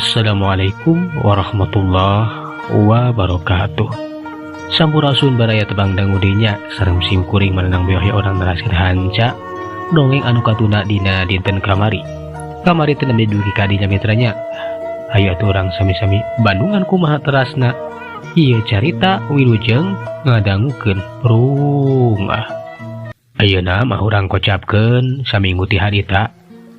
Assalamualaikum warahmatullahi wabarakatuh. Sampurasun baraya tebang dangudinya sareng sim kuring menenang biohi orang neraskeun hanca dongeng anu katuna dina dinten kamari. Kamari teh nembe dugi ka dinya mitranya. Hayu atuh urang sami-sami bandungan kumaha terasna. Ieu carita wilujeng ngadangukeun rungah. Ayeuna mah urang kocapkeun saminggu ti harita.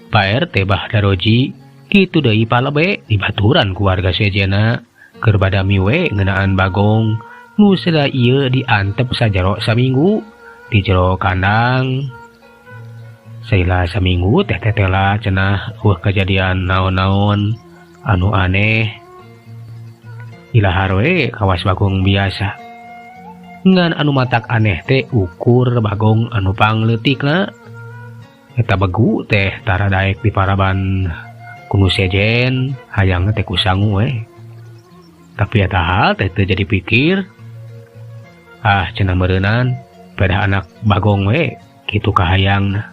Pak RT Bah Daroji kitu deui palebe dibaturan ku warga sejenna keur badami we ngeunaan bagong nu sela ieu diantep sajero saminggu di jero kandang. Saila saminggu teh tetela cenah eueuh kejadian naon-naon anu aneh. Ilahar we kawas bagong biasa. Ngan anu matak aneh teh ukur bagong anu pangleutikna. Eta begu teh tara daek di paraban kunu sejen hayangna teh kusangu we. Tapi eta hal teh teu jadi pikir. Ah cenah meureunan pedah anak bagong we kitu kahayangna.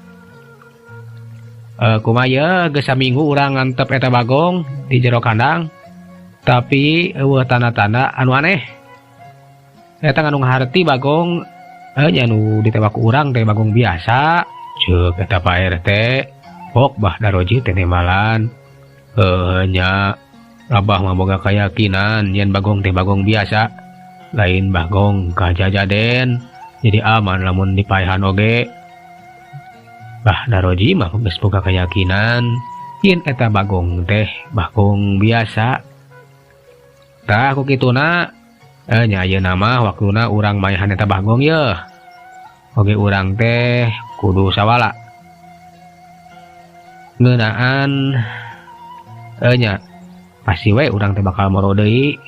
Kumaha ye geus saminggu urang ngantep eta bagong di jero kandang. Tapi eueuh tanda-tanda anu aneh. Eta anu ngaharti bagong nya anu ditewak ku urang teh bagong biasa. Ceuk eta Pak RT. Pok Bah Daroji teh nembalan. Nya Abah mah boga kayakinan yen bagong teh bagong biasa, lain bagong kajajaden, jadi aman lamun dipaehan oge. Bah Daroji mah geus boga kayakinan yen eta bagong teh bagong biasa. Tah ku kituna nya ayeuna mah waktuna urang maehan eta bagong yeuh. Oge urang teh kudu sawala. Ngeunaan nya pasti we urang teh bakal moro deui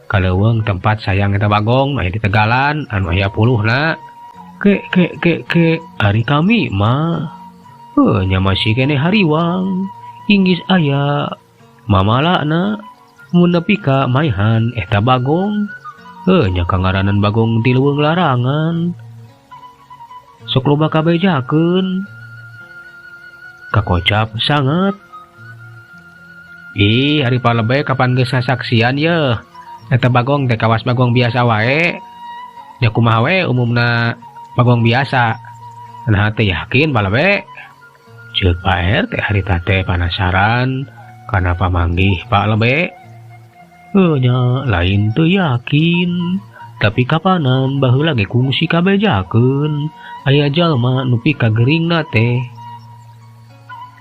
ka leuweung tempat sayang eta bagong aya di Tegalan anu aya puluhna. Ke ke ke ke ari kami mah nya masih keneh hariwang inggis aya mamalana mun nepi ka maehan eta bagong. Nya kangaranan bagong ti leuweung larangan sok loba kabejakeun kakocap sangat. Ih, ari palebe kapan geus sasaksian yeuh. Eta bagong teh kawas bagong biasa wae. Nya kumaha we umumna bagong biasa. Nah teh yakin palebe. Ceuk Pak RT harita teh panasaran kana pamanggih Pak Lebe. Nya lain teu yakin. Tapi kapanan baheula ge kungsi kabejakeun aya jalma nu pikageringna teh.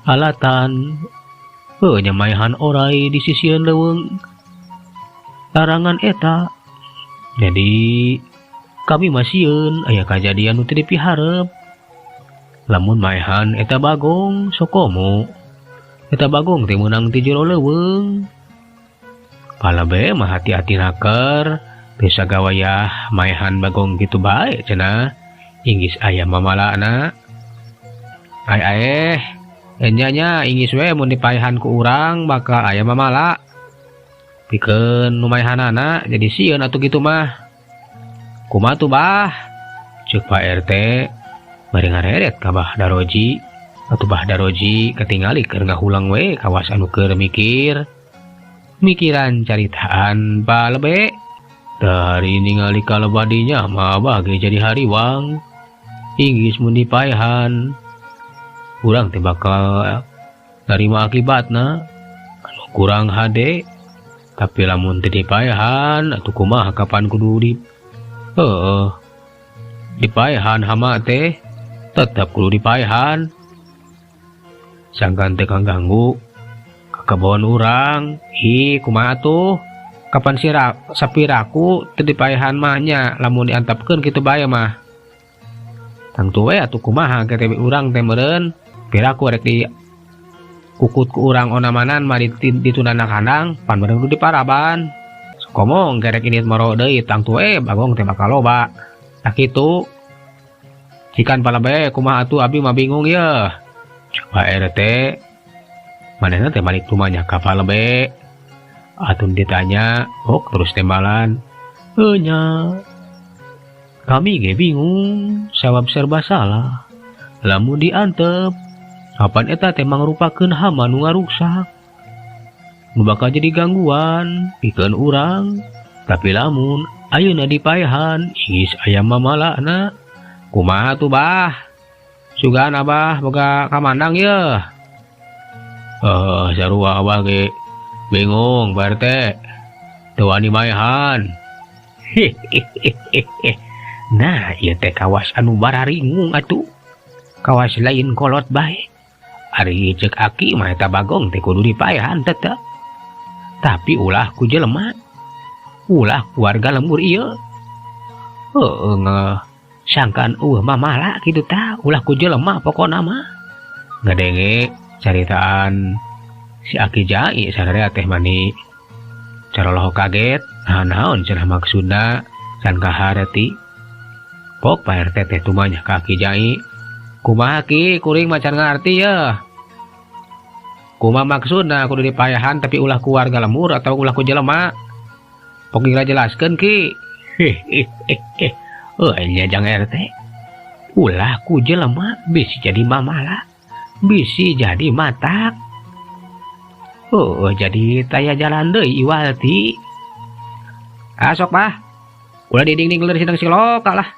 Alatan nya maehan orai di sisieun leuweung larangan eta. Jadi kami masieun aya kajadian nu teu dipiharep. Lamun maehan eta bagong sokomo. Eta bagong teh meunang ti jero leuweung. Palebe mah hati-hati naker teu sagawayah maehan bagong kitu bae cenah. Inggis aya mamalana. Ai aeh enya nya inggis we mun dipaehan ku urang bakal aya mamala. Pikeun nu maehanana jadi sieun atuh kitu mah. Kumaha tuh bah? Ceuk Pak RT bari ngareret ka Bah Daroji. Atuh Bah Daroji katingali keur ngahulang we kawas anu keur mikir. Mikiran caritaan Pak Lebe. Dari ningali kalebadinya mah abah ge jadi hariwang. Inggis mun dipaehan urang teh bakal narima akibatna anu kurang hade. Tapi lamun teu dipaehan atuh kumaha kapan kudu di heueuh dipaehan hama teh tetep kudu dipaehan. Sangkan teh kaganggu ka kebon urang. Hi kumaha tuh kapan sira sapiraku teu dipaehan mah nya lamun diantepkeun kitu bae mah. Tangtu we atuh kumaha ke teh urang teh meureun piraku rek di kukut ku urang onamanan mah ditundana kandang pan meureun kudu diparaban. Komo gerek ini moro deui tangtu we bagong teh bakal loba. Tah kitu. Cikan palebe kumaha atuh abi mah bingung yeuh. Coba RT manehna teh balik rumahnya ka palebe. Atun ditanya, ok terus tembalan. Nya kami ge bingung sabab serba salah. Lamun diantep kapan eta teh mangrupakeun hama nu ngaruksak. Nu bakal jadi gangguan pikeun urang. Tapi lamun ayeuna dipaehan geus aya mamalana. Kumaha tuh, Bah? Sugan Abah boga kamandang ye. Eh, sarua Abah ge bingung, Pak RT. Teu wani maehan. Nah, ieu teh kawas anu bararingung atuh. Kawas lain kolot bae. Ari ceuk Aki mah eta bagong teh kudu dipaehan tetep. Tapi ulah ku jelema. Ulah ku warga lembur ieu. Heueuh, nge sangkan euweuh mamala kitu tah, ulah ku jelema pokona mah. Ngadenge caritaan si Aki Jai, sararea teh mani caroloho kaget. Nah, naon cenah maksudna can kahareti. Pok Pak RT teh tumanya ka Aki Jai. Kumaha, Ki? Kuring mah can ngarti ya. Kumaha maksudna kudu dipayahan tapi ulah ku warga lembur atau ulah ku jelema? Pok geura jelaskeun, Ki. Hehehe. Oh nya, Jang RT. Ulah ku jelema, bisi jadi mamala. Bisi jadi matak. Oh, jadi taya jalan deui iwalti. Asok, Bah. Ulah diding-ding dari sidang siloka lah.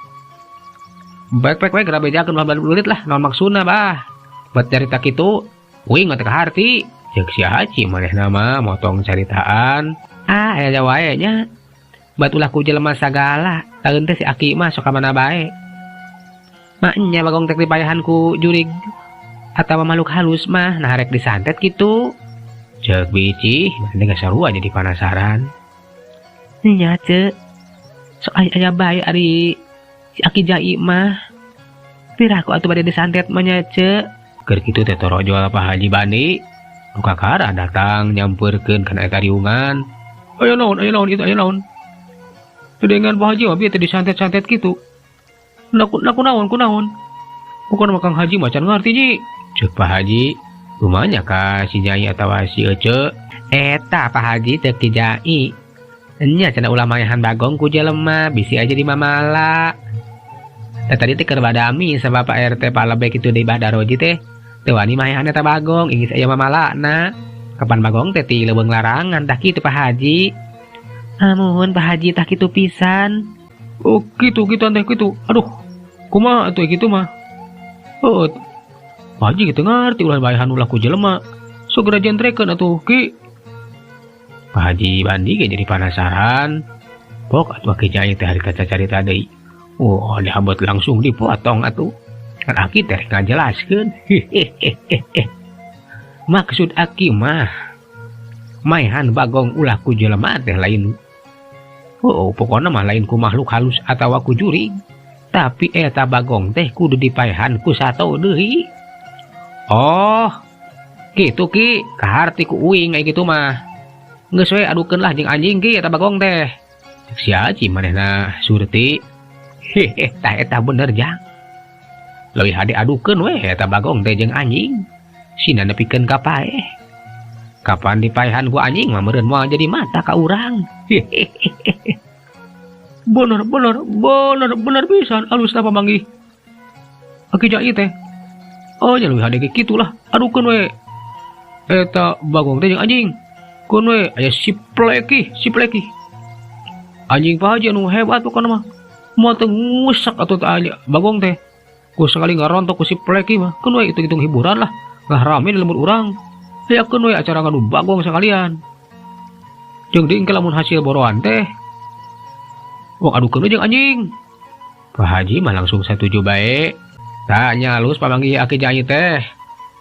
Baik baik baik, geura bejakeun ulah balulit lah, naon maksudna, Bah? Buat carita kitu, uing mah teu kaharti. Ceuk si Haji manehna mah motong caritaan. Ah, aya wae nya. Bat ulah ku jelema sagala, taeun teh si Aki mah sok ka mana bae. Maknya bagong teh dipayahan ku jurig atawa makhluk halus mah, nah rek disantet kitu. Ceuk Bici, maneh geus sarua jadi penasaran. Nya, Ceu. Sok aya bae ari si Aki Jai mah. Piraku atuh bade disantet mah nya, Ceu. Keur kitu teh torojol Pak Haji Bandi. Nu kakara datang nyamperkeun kana eta riungan. Aya naon, aya naon itu, aya naon? Dengan Pak Haji mah bieu teh disantet-santet kitu. Naku naku naon, kunaon? Bukan mah Kang Haji mah can ngarti, Ji. Ceuk Pak Haji, kumanya ka si Jai atawa si Ece? Eta Pak Haji teh Ki Jai. Nya cenah ulah maehan bagong ku jelema, bisi aja di mamala. Tah, tadi teh keur badami sabab Pak RT Pak Lebek itu di Bah Daroji teh teu wani maehan eta bagong, ingis aya mamalana. Kapan bagong teh ti leuweung larangan, tah kitu, Pak Haji. Amun, Pak Haji, tah kitu pisan. Oh, kitu kitu teh kitu. Aduh, kumaha atuh kitu mah? Oh, Pak Haji gitu ngerti ulah maehan ulah ku jelema. Segera jentrekeun atuh, Ki. Pak Haji Bandi ge jadi penasaran. Pok atuh Ki Jai teh harita carita deui. Oh, dihabet langsung dipotong atuh. Kan Aki teh ngajelaskeun. Hehehehe. Maksud Aki mah maehan bagong ulah ku jelema teh lain. Oh, pokoknya mah lain ku makhluk halus atawa ku jurig. Tapi eta bagong teh kudu dipaehan ku sato deui. Oh, kitu, Ki, kaharti ku uing kayak gitu mah. Geus we, adukeun lah jeung anjing, Ki, eta bagong teh. Cek si Haji manehna surti. Hehe, tah eta bener, Jang. Leuwih hade adukeun we eta bagong teh jeung anjing. Sina nepikeun ka paeh. Kapan dipaehan ku anjing mah meureun moal jadi mata ka urang. Hehehe. Bener bener bener bener pisan, alus tah pamanggih. Aki Jai teh. Oh, nya leuwih hade ge kitu lah, adukeun we. Eta bagong teh jeung anjing. Keun we aya si Pleki, si Pleki. Anjing Pak Haji anu hebat pokona mah. Moal teu ngusak atuh teh bagong teh. Ku sekali ngarontok ku si Pleki mah. Keun we hitung-hitung hiburan lah. Ngah rame di lembur urang. Hayakeun we acara ngadu bagong sekalian. Jeung deui engke lamun hasil boroan teh. Wah, adukeun we jeung anjing. Pak Haji mah langsung satuju bae. Tah nya alus pamanggih Aki Jai teh.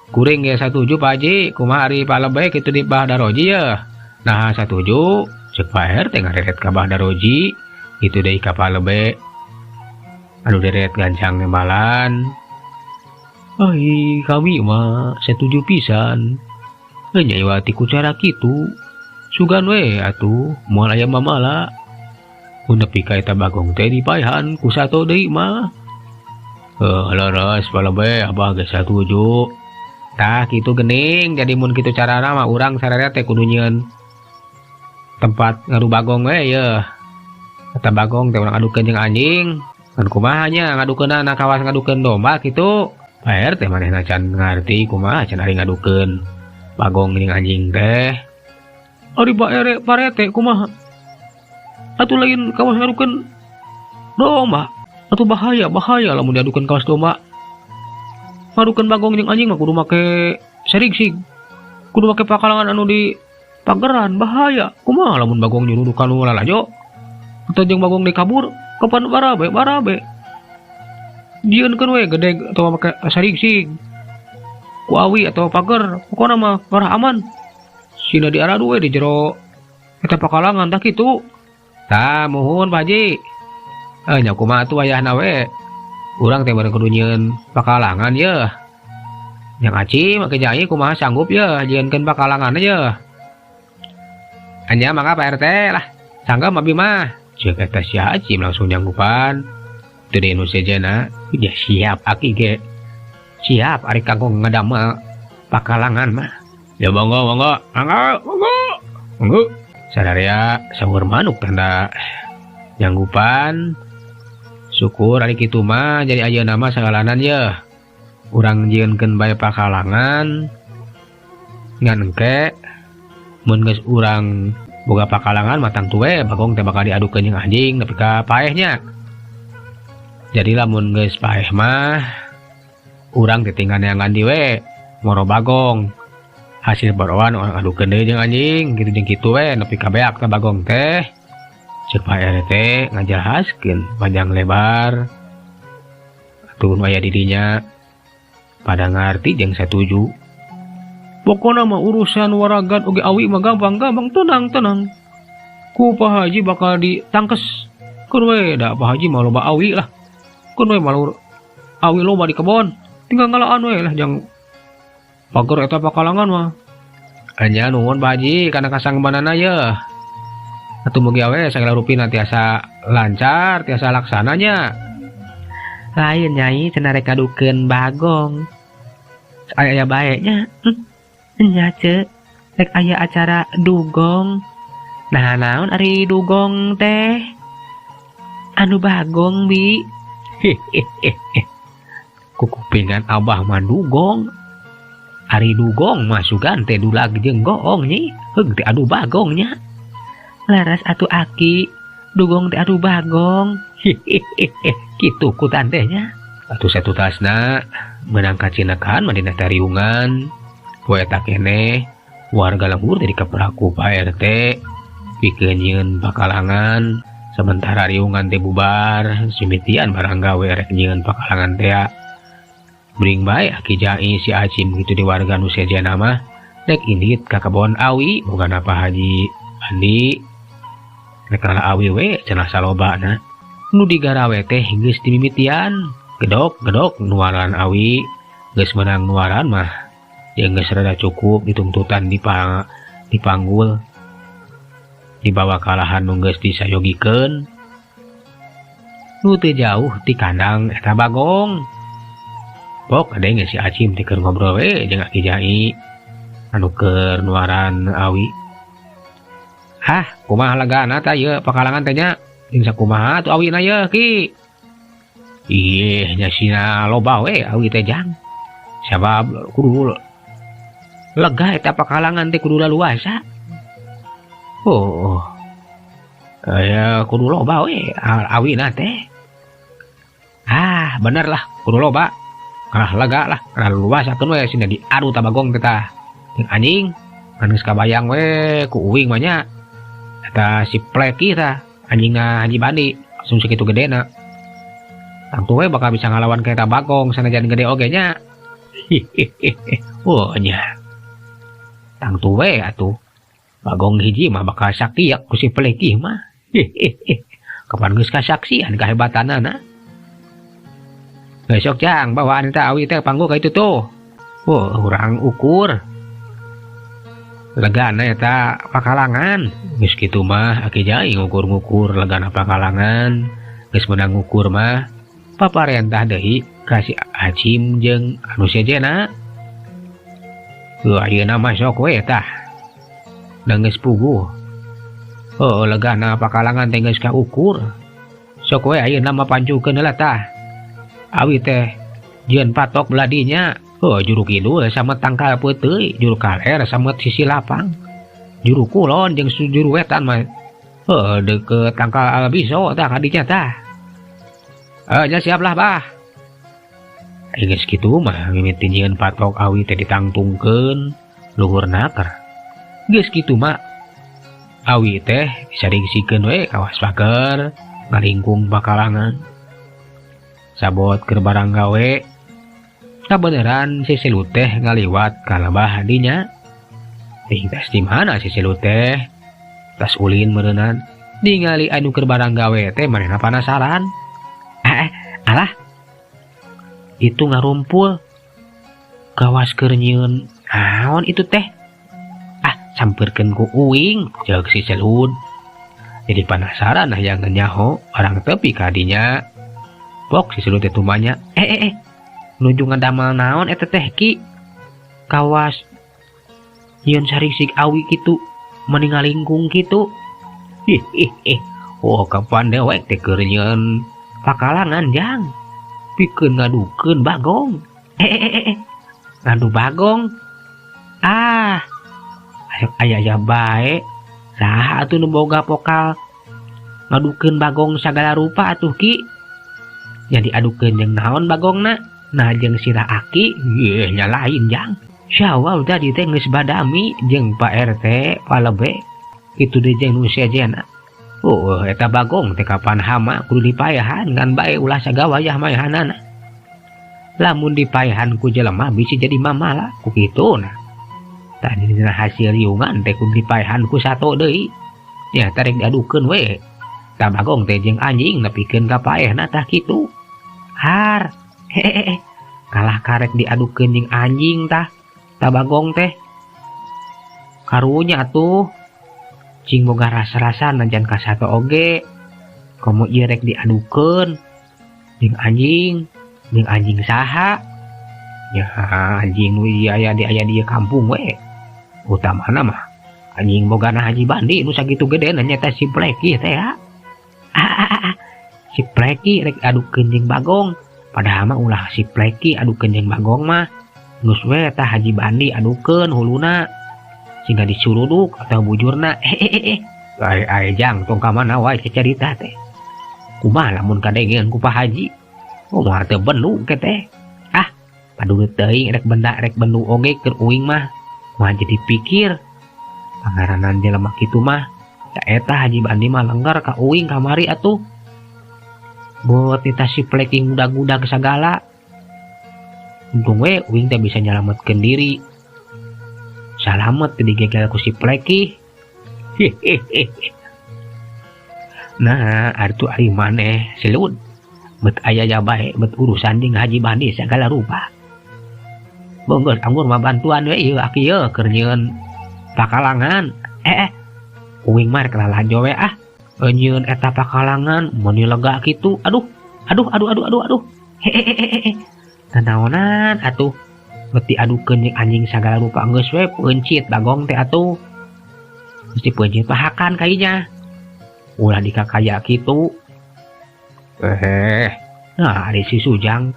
Kuring ge satuju, Pak Haji, kumaha ari Pak Lebek kitu di Bah Daroji ya? Nah, satuju, ceuk Pak RT ngareret ka Bah Daroji, kitu deui ka Pak Lebek. Anu deret gancang nembalan. Ai kami mah satuju pisan. Nya iwati ku cara kitu. Sugan we atuh moal aya mamala. Mun nepi ka eta bagong teh dipaehan ku sato deui mah. Heuh, leres, Pak Lebek, Abah ge satuju. Tah kitu geuning, jadi mun kitu carana mah urang sararea teh kudu nyieun tempat ngadu bagong we yeuh. Eta bagong teh urang adukeun jeung anjing. Kan kumaha nya ngadukeunna, kawas ngadukeun domba kitu. Pak RT manehna can ngarti kumaha cenah ari ngadukeun bagong jeung anjing teh. Ari Pak Parete kumaha atuh lain kawas ngadukeun domba atuh bahaya bahaya lamun diadukeun kawas domba. Ngadukeun bagong jeung anjing mah kudu make serigsig, kudu make pakalangan anu di pageran, bahaya. Kumaha lamun bagong nyuruduk kanu lalajo atau jeung bagong dikabur kapan barabe barabe. Jieunkeun we gede atau make serigsig ku awi atau pager, pokona mah ngarah aman. Sina diaradu we di jero eta pakalangan tah kitu. Tah muhun Pak Haji. Nya kumaha atuh wayahna we. Urang teh bari kudu nyieun pakalangan yeuh. Yang aci make jai kumaha sanggup yeuh jieunkeun pakalangan yeuh. Anya mangga Pak RT lah. Sanggup abi mah. Ceuk eta si Acim langsung nyanggupan. Teu deui nu sejenna, ya siap aki ge. Siap ari kanggo ngadamel pakalangan mah. Ya monggo monggo, mangga monggo. Monggo. Sadarea saur manuk tanda nyanggupan. Syukur ari kitu mah jadi ayeuna mah sagalanan yeuh. Urang jieunkeun bae pakalangan ngan engke mun geus urang boga pakalangan mah tangtu we bagong teh bakal diadukeun jeung anjing nepi ka paehnya. Jadi lamun geus paeh mah urang teh tinggal neangan di we moro bagong. Hasil boroan urang adukeun deui jeung anjing kitu jeung kitu we nepi ka beak teh bagong teh. Ceuk Pak RT ngajelaskeun panjang lebar. Atuh nu aya di dinya pada ngarti jeung satuju. Pokona mah urusan waragan oge awi mah gampang-gampang, tenang-tenang. Ku Pak Haji bakal ditangkes. Keun we da Pak Haji mah loba awi lah. Keun we mah awi loba di kebon. Tinggal ngalaan we lah jang pager eta pakalangan mah. Anya nuhun Pak Haji kana kasangbanana yeuh. Atuh mugi we sagala rupina tiasa lancar, tiasa laksananya. Lain nyai cenah rek ngadukeun bagong. Aya bae nya. Nya ce, rek aya acara dugong. Nah naon ari dugong teh? Anu bagong bi. Hehehe. Kukupingan abah mah dugong. Ari dugong mah sugan teh dulag jeung goong nyi. Heug teh adu bagong nya. Laras atuh aki, dugong teh adu bagong. Hehehe. Kitu ku tantehnya. Atuh satutasna meunang kacinakan mah dina tariungan. Poe eta keneh warga lembur teh dikaprak ku Pak RT pikeun nyieun pakalangan. Sementara riungan teh bubar, simitian barang gawe rek nyieun pakalangan teh. Bring bae aki jai si Acim gitu di warga nu sejenna mah rek indit ka kebon awi bogana Pak Haji Andi. Rek ngala awi we cenah salobana. Nu digarawe teh geus dimimitian, gedok-gedok nuaran awi, geus meunang nuaran mah jeung geus rada cukup ditungtutan dipanggul. Dibawa ka lahan nu geus disayogikeun. Nu teu jauh ti kandang eta bagong. Pok kadenge si Acim teh keur ngobrol we jeung Aki Jai anu keur nuaran awi. Hah, kumaha legana tah ieu pakalangan teh nya? Jeung sakumaha atuh awina yeuh ki? Ieh nya sina loba we awi teh jang. Sabab kudu lega eta pakalangan teh kudu laluasa. Oh. Aya kudu loba we awina teh. Ah, bener lah kudu loba. Kalah lega lah, kalah luasakeun we sina diadu ta bagong teh tah. Jeung anjing kan geus kabayang we ku uing mah nya. Eta si Pleki tah, anjingna Haji Bandi, langsung sakitu gedena. Tangtu we bakal bisa ngalawan ka eta bagong sanajan gede oge nya. Hihihi. Oh nya. Tangtu we atuh. Bagong hiji mah bakal sakiak ku si Pleki mah. Hihihi. Kapan geus kasaksian kahebatanana. Besok jang bawaan eta awi teh panggo ka itu tuh. Oh, urang ukur. Legana eta pakalangan. Geus kitu mah aki jai ngukur-ngukur legana pakalangan. Geus meunang ngukur mah paparentah deui ka si Acim jeung anu sejenna. Heuh ayeuna mah sok we tah. Da geus puguh. Oh, legana pakalangan teh geus kaukur. Sok we ayeuna mah pancukeun heula tah. Awi teh jieun patok beladinya. Oh, juru kidul sama tangkal peuteuy, juru kaler sama sisi lapang. Juru kulon jeung juru wetan mah. Heuh deukeut tangkal biso tah ka dinya tah. Nya siap lah bah. Geus kitu mah mimiti nyieun patok awi teh ditangtungkeun luhur naker. Geus kitu mah awi teh disaringsikeun we kawas pager ngalingkung pakalangan. Sabot keur barang gawe kabeneran si Selut teh ngaliwat ka lebah dinya. Ting tas di mana si Selut teh? Tas ulin meureunan ningali anu keur barang gawe teh manehna panasaran. Alah itu ngarumpul kawas keur nyieun naon itu teh? Ah sampeurkeun ku uing ceuk si Selut. Jadi panasaran hayang nyaho barang tepi ka dinya. Pok si Selut teh tumanya. Nuju ngadamel naon eta teh ki? Kawas nyieun saringsik awi kitu meni ngalingkung kitu. Hihihi. Oh kapan dewek teh keur nyieun pakalangan jang. Pikeun ngadukeun bagong. Ngadu bagong. Ah. Aya-aya bae. Saha atuh nu boga pokal ngadukeun bagong sagala rupa atuh ki? Jadi adukeun jeung naon bagongna? Nah jeung sirah aki, yeuh nya lain jang. Syawal tadi teh geus badami jeung Pak RT palebe. Kitu deui jeung nu sejena. Oh, eta bagong teh kapan hama kudu dipaehan ngan bae ulah sagawayah maehanana. Lamun dipaehan ku jelema bisi jadi mamala ku kituna. Tadi dina hasil riungan teh kudu dipaehan ku sato deui. Nya tarek diadukeun we. Ta bagong teh jeung anjing nepikeun ka paehna tah kitu. Har, hehehe. Kalah karek diadukeun jeung anjing tah. Ta bagong teh. Karunya atuh. Cing boga rasa-rasa najan ka sato oge. Komo ieu rek diadukeun jeung anjing, jeung anjing saha? Ya anjing nu ieu aya di aya di kampung we. Utamana mah anjing bogana Haji Bandi nu sakitu gedena nya teh si Pleki teh ya. Si Pleki rek adukeun jeung bagong. Padahal mah ulah si Pleki adukeun jeung bagong mah. Geus we tah Haji Bandi adukeun huluna. Sehingga disuruduk atau bujurna. Hehehe. Ai ai jang tong ka mana wae carita teh. Kumaha lamun kadengeun ku Pak Haji? Oh moal teu bendu ke teh. Ah, paduli teuing rek benda rek bendu oge keur uing mah. Moal jadi pikir. Pangaranan jelema kitu mah. Da eta Haji Bandi mah lengger ka uing kamari atuh. Buat nita si Pleki ngudag-ngudag sagala. Untung we uing teh bisa nyalametkeun diri. Salamet teh digegel ku si Pleki. Hehehe. Nah, artu ari maneh Selut. Bet aya ja bae bet urusan jeung Haji Bandi sagala rupa. Bonggeus anggur mah bantuan we ieu aki ieu keur nyieun pakalangan. Uing mah rek lalajo we ah. Nyieun eta pakalangan meuni lega kitu. Aduh, aduh, aduh, aduh, aduh, aduh. Hehehe. Nanaonan atuh. Bet diadukeun jeung anjing sagala rupa geus we peuncit bagong teh atuh. Mesti peuncit pahakan kainya. Ulah dikakaya kitu. Nah, ari si Sujang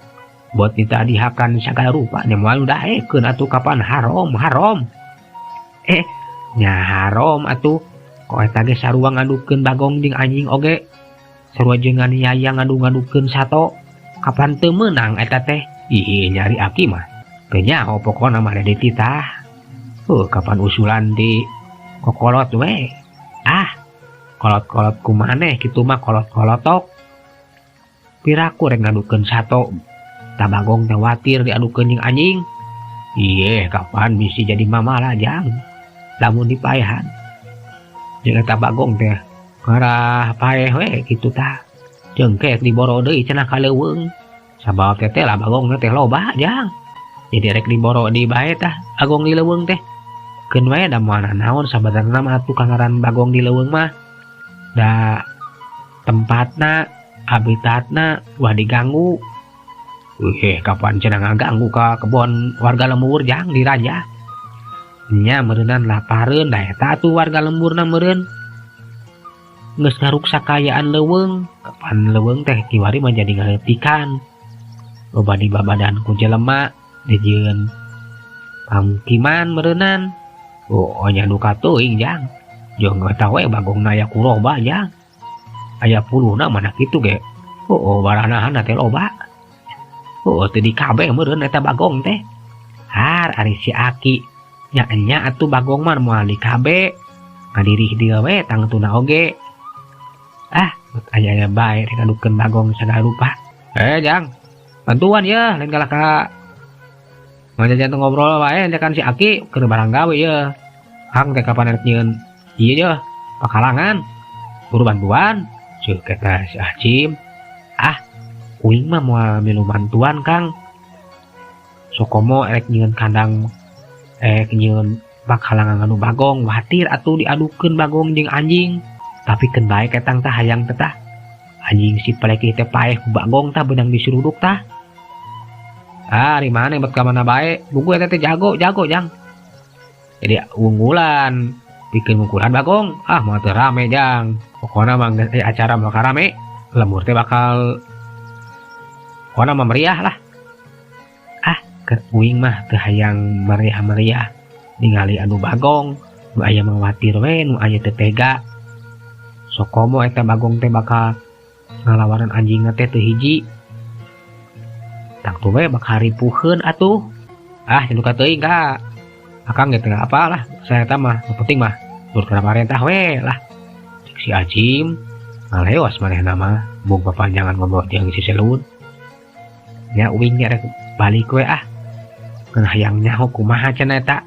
buat kita dihakan sagala rupa nya moal daekeun atuh kapan haram, haram. Nya haram atuh. Kok eta ge sarua ngadukeun bagong jeung anjing oge. Sarua jeung nganiaya ngadu-ngadukeun sato. Kapan teu meunang eta teh? Ih, nyari aki mah. Teu nyaho pokona mah da dititah. Kapan usulan di kokolot we. Ah, kolot-kolot kumaneh kitu mah kolot-kolotok. Piraku rek ngadukeun sato. Tabagong teh watir diadukeun jeung anjing. Iye, kapan bisi jadi mamala jang. Lamun dipaehan. Jeung eta bagong teh ngarah paeh we kitu tah. Jengkek diboro deui cenah ka leuweung. Sabab teh lah bagong teh loba jang. Jadi rek diboro di bae tah bagong di leuweung teh. Keun we da moal naon sabadarna mah atuh kangaran bagong di leuweung mah. Da tempatna, habitatna wah diganggu. Kapan cenah ngaganggu ka kebon warga lembur jang di raja. Nya meureunnan lapareun da eta atuh warga lemburna meureun. Geus ngaruksak kaayaan leuweung, kapan leuweung teh kiwari mah jadi ngaleutikan. Loba di babadan ku jelema dijieun pamukiman meureunnan. Oh nya duka teuing jang. Jeung eta we bagongna aya kuroba jang. Aya puluna mana kitu ge. Oh baranahanna teh loba. Oh teu dikabe meureun eta bagong teh. Har ari si Aki nya nya atuh bagong mah moal dikabe. Ngadirih dieu we tangtuna oge. Ah, aya-aya bae rek ngadukeun bagong sagala rupa. Jang, bantuan ya, lain kalah ka ngajajan ngobrol wae kan si Aki keur barang gawe ya. Kang teh kapan rek nyieun ieu ye pakalangan. Buru bantuan, ceuk eta si Acim. Ah, uing mah moal milu bantuan Kang. Sokomo rek nyieun kandang nyieun pakalangan anu bagong, watir atuh diadukeun bagong jeung anjing. Tapi keun bae ketang tah hayang teh tah. Anjing si pelekih teh paeh ku bagong tah beunang disuruduk tah. Ah, ari maneh bet ka mana bae, buku eta teh jago, jago jang. Jadi unggulan, bikin unggulan bagong, ah moal teu rame jang. Pokona mah geus acara bakal rame, lembur teh bakal pokona mah meriah lah. Ah, keur uing mah teu hayang meriah-meriah ningali anu bagong, nu aya mah watir we, nu aya teu tega. Sokomo eta bagong teh bakal ngalawanan anjingna teh teu hiji. Tangtu we bakal ripuheun atuh. Ah, duka teuing ka. Akang ge teu apalah, saya eta mah, nu penting mah nurut kana parentah we lah. Cek si Acim ngalewas manehna mah, mung papanjangan ngobrol jeung si Selud. Nya uing ge rek balik we ah. Ngan hayang nyaho kumaha cenah eta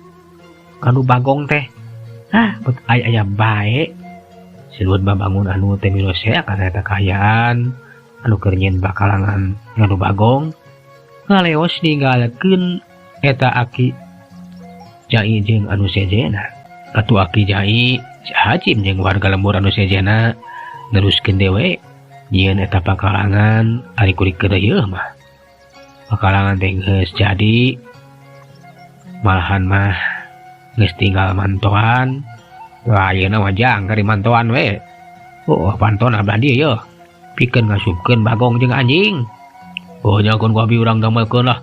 anu bagong teh. Ah, bet aya-aya bae. Selud mah bangun anu teh mirosea kana eta kaayaan anu keur nyieun bakalangan ngadu bagong. Ngaleos ninggalkeun eta Aki Jai jeung anu sejena. Atuh Aki Jai si Hacim jeung warga lembur anu sejena neruskeun dewe nyieun eta pakalangan ari kurik ieu mah. Pakalangan teh geus jadi malahan mah geus tinggal mantoan. Wah, ayeuna mah jang kari mantoan we. Oh, pantona belah dieu yeuh. Pikeun ngasupkeun bagong jeung anjing. Oh, nyakeun ku abi urang damelkeun lah.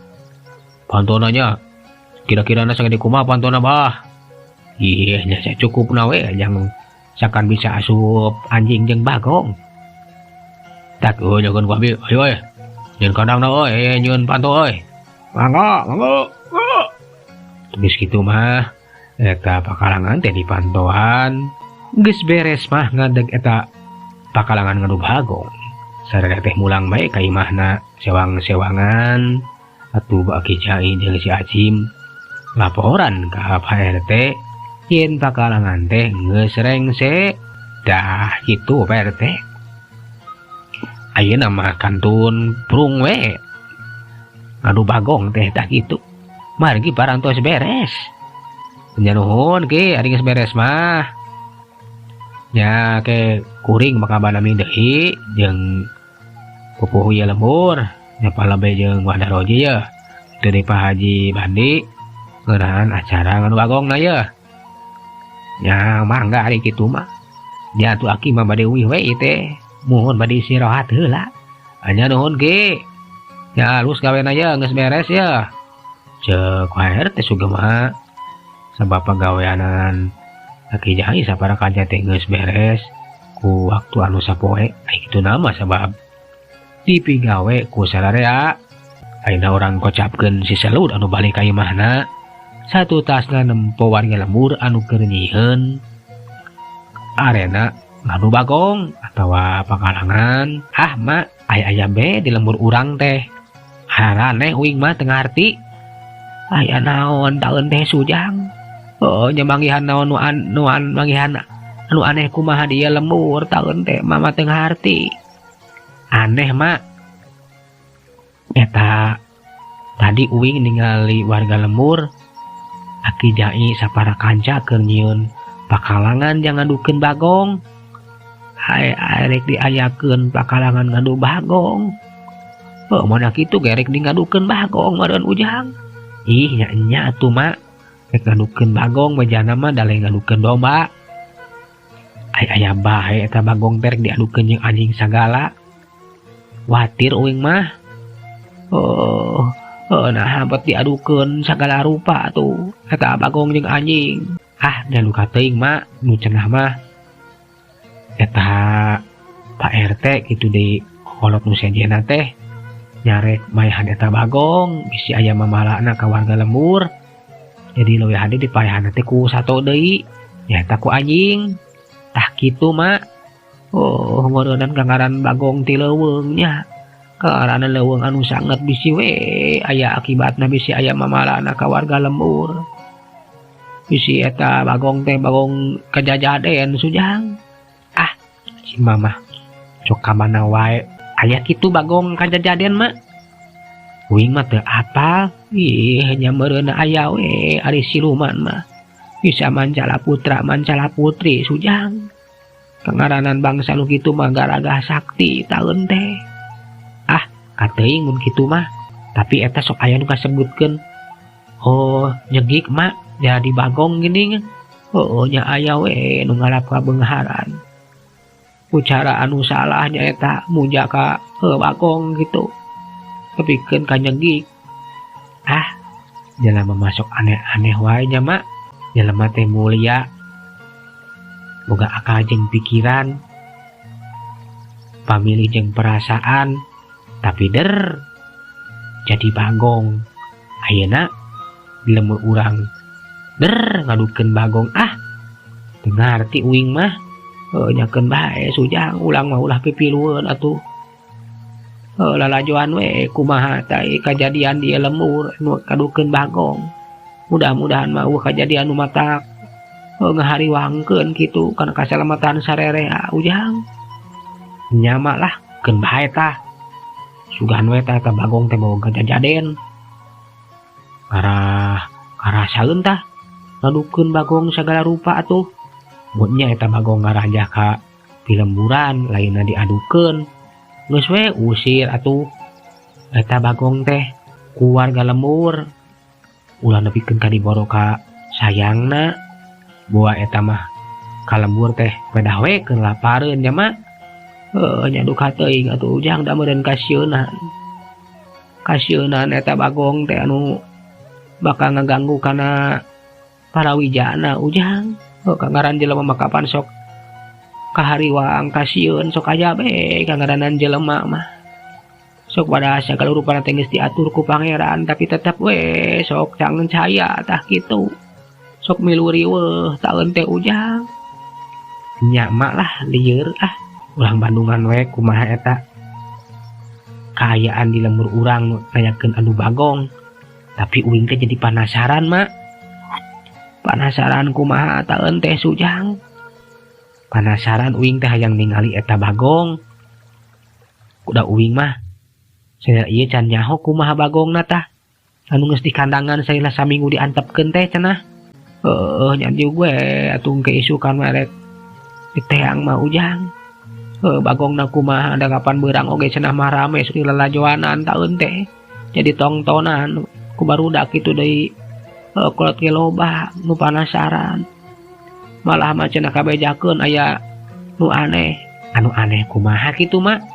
Pantona nya kira-kira na sagede kumaha pantona bah. Ih, nya cukupna we jang sakan bisa asup anjing jeung bagong. Tak oh nyakeun ku abi, ayo we. Nyieun kandangna euy, nyieun panto euy. Mangga, mangga. Geus kitu mah eta pakalangan teh dipantoan. Geus beres mah ngadeg eta pakalangan ngadu bagong. Sararea teh mulang bae ka imahna sewang-sewangan. Atuh Aki Jai jeung si Acim laporan ka Pak RT yen pakalangan teh geus rengse. Dah kitu Pak RT. Ayeuna mah kantun prung we ngadu bagong teh tah kitu. Margi parantos beres. Nya nuhun ki ari geus beres mah. Nya ke kuring bakal banami deui jeung pupuhu ieu lembur. Nya palebe jeung Wadaroji ye. Teu Pak Haji Bandi ngeunahan acara nganu bagongna ye. Nya mangga ari kitu mah. Nya atuh aki mah bade uih we ieu teh. Muhun bade istirahat heula. Nya nuhun ki. Nya alus gawena ye geus beres ye. Ceuk Pak RT sugema sabab pagaweanan Aki Jai sapara kanca teh geus beres ku waktu anu sapoe. Ai kitu nama sabab dipigawe ku sararea. Ayeuna urang kocapkeun si Selud anu balik ka imahna. Satu tasna nempo warga lembur anu keur nyieun arena ngadu bagong atawa pakalangan. Ah mak aya-aya be di lembur urang teh. Haraneh uing mah teu ngarti. Aya naon taeun teh sujang. Oh nya manggihan naon nu an manggihan anu aneh kumaha dia lembur taeun teh mama teu ngarti. Aneh mak. Eta tadi uing ningali warga lembur Aki Jai sapara kanca keur nyieun pakalangan jang ngadukeun bagong. Hae arek diayakeun pakalangan ngadu bagong. Oh mana kitu gerek di ngadukeun bagong meureun ujang. Ih nya nya atuh mak. Rek ngadukeun bagong bejana mah da lain ngadukeun domba. Ai aya bae eta bagong teh rek diadukeun jeung anjing sagala. Watir uing mah. Oh, oh nah bet diadukeun sagala rupa tuh eta bagong jeung anjing. Ah da duka teuing mak nu cenah mah eta Pak RT gitu di kolot nu sejenna teh nyarek maehan eta bagong bisi aya mamalana ka warga lembur. Jadi leuwih hade dipaehan teh ku sato deui nyaeta ku anjing. Tah kitu mak. Oh ngoreunan kangaran bagong ti leuweung nya. Karana leuweung anu sanget bisi we aya akibatna bisi aya mamalana ka warga lembur. Bisi eta bagong teh bagong kajajaden sujang. Ah si mamah cok ka mana wae aya kitu bagong kajajaden mak. Uing mah teu apal. Ih nya meureunna aya we ari siluman mah. Bisa mancala putra mancala putri sujang. Kangaranan bangsa nu kitu mah garagah sakti taeun teh. Ah kateuing mun kitu mah. Tapi eta sok aya nu kasebutkeun. Oh nyegik mak jadi bagong gini. Oh nya aya we nu ngalap kabeungharan. Ucara anu salah nya eta muja ka bagong gitu. Tepikeun ka nyegik. Ah jelema masuk aneh-aneh wae nya mak. Jelema teh mulia. Boga akal jeung pikiran. Pamilih jeung perasaan. Tapi der jadi bagong. Ayeuna di lembur urang der ngadukeun bagong. Ah teu ngarti uing mah. Nyakeun bae sujang ulang mah ulah pipilueun atuh. Lalajoan we kumaha tah kajadian di lembur nu kadukeun bagong. Mudah-mudahan mah eueuh kajadian nu matak ngahariwangkeun kitu kana kasalamatan sarerea ujang. Nyama lah keun bae tah. Sugan we tah eta bagong teh boga kajajaden. Ngarah karasaeun tah ngadukeun bagong sagala rupa atuh. Mun nya eta bagong ngarajah ka pilemburan lainna diadukeun. Geus we usir atuh eta bagong teh ku warga lembur. Ulah nepikeun ka diboro ka sayangna. Boa eta mah ka lembur teh pedah we keur lapareun nya mah. Heuh nya duka teuing atuh ujang da meureun kasieunan. Kasieunan eta bagong teh anu bakal ngaganggu kana parawijana ujang. Heuh kangaran jelema mah kapan sok kahariwang kasieun sok aya be kangaranan jelema mah. Sok pada sagala rupana teh geus diatur ku pangeran tapi tetep we sok cangen caya tah kitu. Sok milu riweuh taeun teh ujang. Nya mak lah lieur ah. Urang Bandungan we kumaha eta kaayaan di lembur urang nu nanyakeun anu bagong. Tapi uing teh jadi penasaran mak. Penasaran kumaha taeun teh sujang. Penasaran uing teh hayang ningali eta bagong. Kuda uing mah cenah ieu can nyaho kumaha bagongna tah. Anu geus di kandangan saila saminggu diantepkeun teh cenah. Heuh nya dieu we atuh ke isukan mah rek diteang mah ujang. Heuh bagongna kumaha da kapan beurang oge cenah mah rame sok dilalajoanan taeun teh. Jadi tongtonan ku barudak kitu deui. Heuh kolot ge loba nu panasaran. Malah mah cenah kabejakeun aya nu aneh. Anu aneh kumaha kitu mak?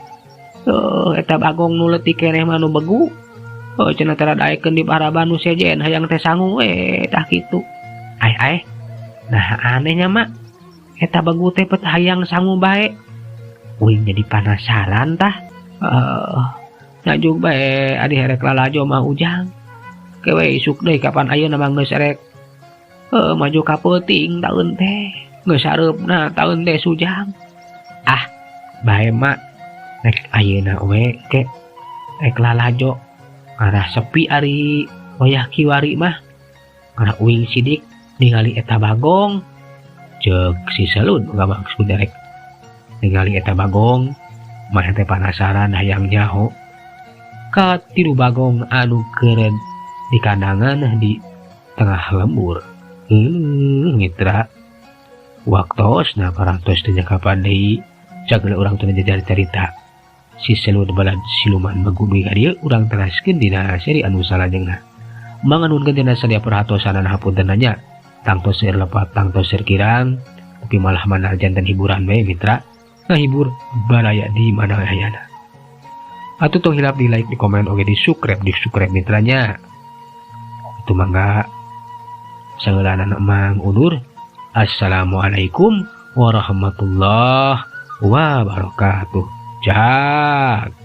Heuh eta bagong nu leutik keneh mah nu begu. Heuh cenah teh radaekeun di paraban nu sejen hayang teh sangu we tah kitu. Ai ai. Nah anehnya mak. Eta begu teh pet hayang sangu bae. Uing jadi penasaran tah. Nyajuk bae adi herek lalajo mah ujang. Kewe isuk deui kapan ayeuna mah geus erek. Maju ka peuting taeun teh. Geus sareupna taeun teh sujang. Ah, bae mak. Rek ayeuna we ke rek lalajo. Ngarah sepi ari wayah kiwari mah. Ngarah uing sidik ningali eta bagong. Ceuk si Selud nggak maksud rek ningali eta bagong. Mah teh penasaran hayang nyaho. Katilu bagong anu keureun di kandangan di tengah lembur. Mitra. Waktosna parantos teh kapan deui sagala urang teh jajar carita. Si Selud balad siluman begu dugi ka dieu urang teraskeun dina seri anu salajengna. Manganunkeun dina sadia perhatosanan hapunten nya. Tangtos seueur lepat tangtos seueur kirang tapi malah mana janten hiburan we mitra. Ngahibur baraya di mana ayana. Atuh tong hilap di like, di komen, oge di subscribe, di subscribe mitranya. Itu mangga sangeulana emang undur. Assalamualaikum warahmatullahi wabarakatuh. Jak.